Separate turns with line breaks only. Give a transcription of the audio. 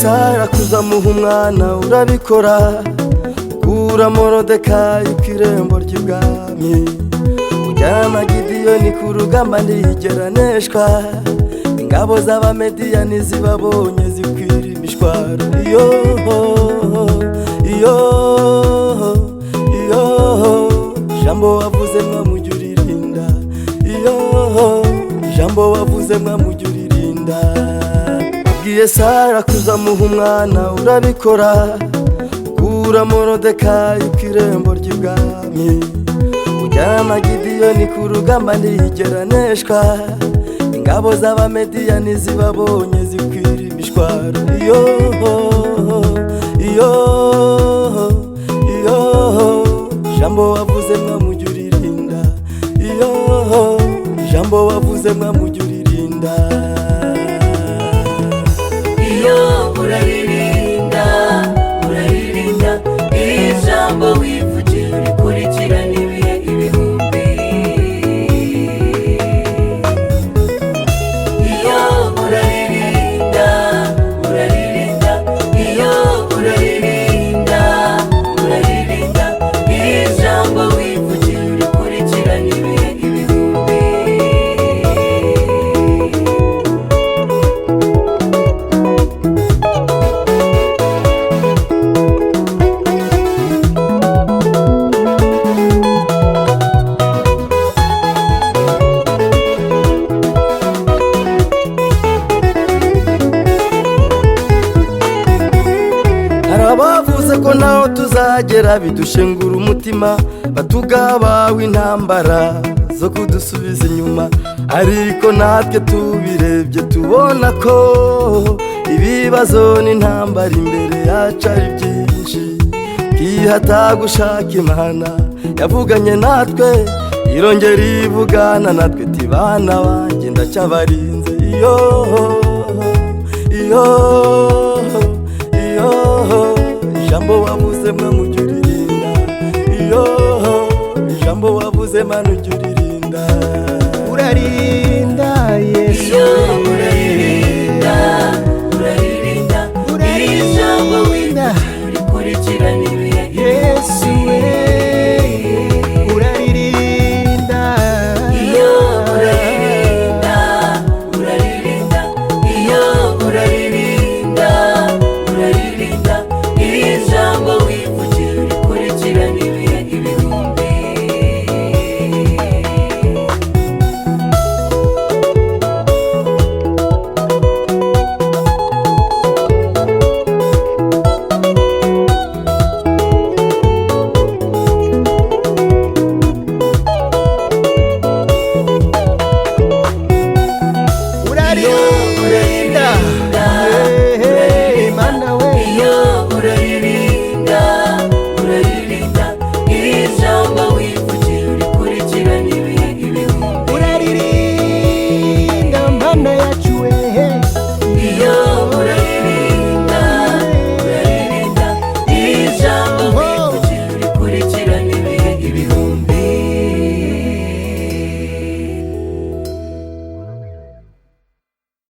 Sara kuzamuha umwana urabikora, ukura Morodekayi ku irembo ry'ibwami, ujyana Gidiyoni ku rugamba ntiyigera aneshwa, ingabo z'Abamediyani zibabonye zikwira imishwaro. Iyo iyo iyo jambo wavuze mwamujya uririnda, iyo jambo wavuze mwamujya uririnda. Wabwiye Sara kuzamuha umwana urabikora, ukura Morodekayi ku irembo ry'ibwami, ujyana Gidiyoni ku rugamba ntiyigera aneshwa, ingabo z'Abamediyani zibabonye zikwira imishwaro. Iyo iyo iyo jambo wavuze mwamujya uririnda, iyo jambo wavuze mwamujya uririnda.
Iyo uraririnda, uraririnda ijambo wivugiye, urikurikirana ibihe ibihumbi. Iyo uraririnda, uraririnda, iyo uraririnda, uraririnda ijambo wivugiye, urikurikirana ibihe ibihumbi.
Hari abavuze ko naho tuzagera bidushengura umutima, batugabawe intambara zo kudusubiza inyuma, ariko natwe tubirebye tubona ko ibibazo n'intambara imbere yacu ari byinshi. Twihata gushaka Imana yavuganye natwe, irongera ivugana natwe iti bana banjye ndacyabarinze. Iyo iyo iyo ijambo wavuze mwamujya uririnda, iyo ijambo wavuze mana ujya uririnda.
Urarinda.